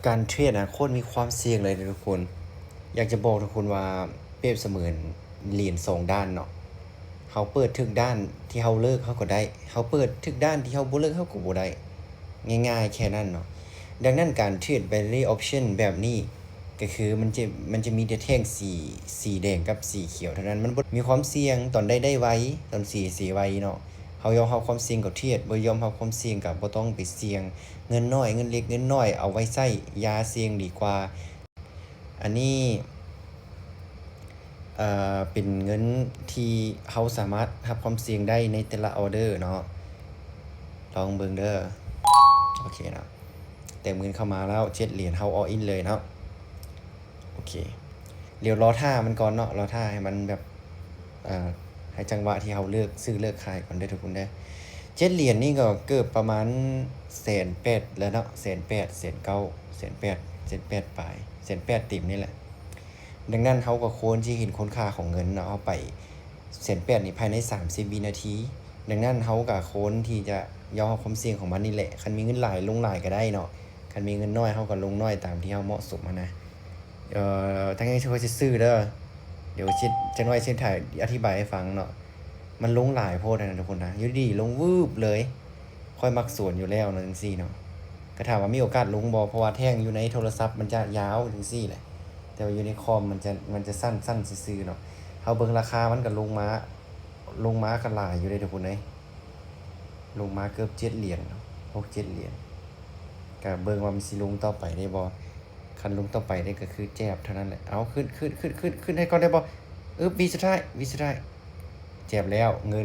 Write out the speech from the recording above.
ການເທຣດນະ ໂຄດມີຄວາມສ່ຽງເລີຍເດ້ທຸກຄົນ. ຢາກຈະບອກທຸກຄົນວ່າ ປຽບສະເໝືອນຫຼຽນສອງດ້ານເນາະ. ເຮົາເປີດຖືກດ້ານທີ່ເຮົາເລີກເຮົາກໍໄດ້, ເຮົາເປີດຖືກດ້ານທີ່ເຮົາບໍ່ເລີກເຮົາກໍບໍ່ໄດ້. ງ່າຍໆແຄ່ນັ້ນເນາະ. ດັ່ງນັ້ນການເທຣດ binary option ແບບນີ້ ກໍຄືມັນຈະ ມັນຈະມີແຕ່ແທ່ງສີ ສີແດງກັບສີຂຽວເທົ່ານັ້ນ. ມັນບໍ່ມີຄວາມສ່ຽງ, ຕອນໄດ້ໄດ້ໄວ, ຕອນເສຍເສຍໄວເນາະ. ເຮົາຍອມຮັບຄວາມສ່ຽງກໍເທຣດ, ບໍ່ຍອມຮັບຄວາມສ່ຽງກໍບໍ່ຕ້ອງໄປສ່ຽງ. ເງິນນ້ອຍ ເງິນເລັກເງິນນ້ອຍ ເອົາໄວ້ໃຊ້ຢາສ່ຽງດີກວ່າ. ອັນນີ້ ເອີ ເປັນເງິນທີ່ເຮົາສາມາດຮັບຄວາມສ່ຽງໄດ້ໃນແຕ່ລະອໍເດີເນາະ. ລອງເບິ່ງເດີ. ໂອເຄເນາະ. ແຕ້ມເງິນເຂົ້າມາແລ້ວ ເຈັດຫຼຽນ ເຮົາ all in ເລີຍເນາະ. ໂອເຄ ດຽວລໍຖ້າມັນກ່ອນເນາະ, ລໍຖ້າໃຫ້ມັນແບບ ເອີ ໃຫ້ຈັງຫວະທີ່ເຮົາເລືອກຊື້ເລືອກຂາຍກ່ອນເດີທຸກຄົນເດີ. ເຈັດຫຼຽນນີ້ກໍເກືອບປະມານແສນແປດແລ້ວເນາະ, ແສນແປດ ແສນເກົ້າ ແສນແປດ ແສນແປດປາຍ ແສນແປດເຕັມນີ້ແຫຼະ. ດັ່ງນັ້ນເຮົາກໍຄວນຊິເຫັນຄຸນຄ່າຂອງເງິນເນາະ, ເຮົາໄປແສນແປດນີ້ພາຍໃນສາມສິບວິນາທີ. ດັ່ງນັ້ນເຮົາກໍຄວນທີ່ຈະຍອມຮັບຄວາມສ່ຽງຂອງມັນນີ້ແຫຼະ. ຄັນມີເງິນຫຼາຍລົງຫຼາຍກໍໄດ້ເນາະ, ຄັນມີເງິນນ້ອຍເຮົາກໍລົງນ້ອຍຕາມທີ່ເຮົາເໝາະສົມຫັ້ນນະ. ເອີ ທັງນີ້ຂ້ອຍຊິຊື້ເດີ. ດຽວຊິ ຈັກໜ້ອຍຊິຖ່າຍອະທິບາຍໃຫ້ຟັງເນາະ. ມັນລົງຫຼາຍໂພດຫັ້ນນະທຸກຄົນນະ, ຢູ່ດີໆລົງວືບເລີຍ. ຂ້ອຍມັກສວນຢູ່ແລ້ວເນາະ ຈັ່ງຊີ້ເນາະ. ກໍຖາມວ່າມີໂອກາດລົງບໍ່ ເພາະວ່າແທ່ງຢູ່ໃນໂທລະສັບມັນຈະຍາວຈັ່ງຊີ້ແຫຼະ, ແຕ່ວ່າຢູ່ໃນຄອມມັນຈະ ມັນຈະສັ້ນໆຊື່ໆເນາະ. ເຮົາເບິ່ງລາຄາມັນກໍລົງມາ ລົງມາກໍຫຼາຍຢູ່ເດ້ທຸກຄົນເອີຍ. ລົງມາເກືອບເຈັດຫຼຽນ ຫົກເຈັດຫຼຽນ. ກໍເບິ່ງວ່າມັນຊິລົງຕໍ່ໄປໄດ້ບໍ່. ຄັນລົງຕໍ່ໄປໄດ້ກໍຄືແຈບເທົ່ານັ້ນແຫຼະ. ເອົາ ຂຶ້ນ ຂຶ້ນ ຂຶ້ນ ຂຶ້ນ ຂຶ້ນໃຫ້ກ່ອນໄດ້ບໍ່? ອຶບ ວິສຸດທ້າຍ ວິສຸດທ້າຍ ແຈບແລ້ວ ເງິນ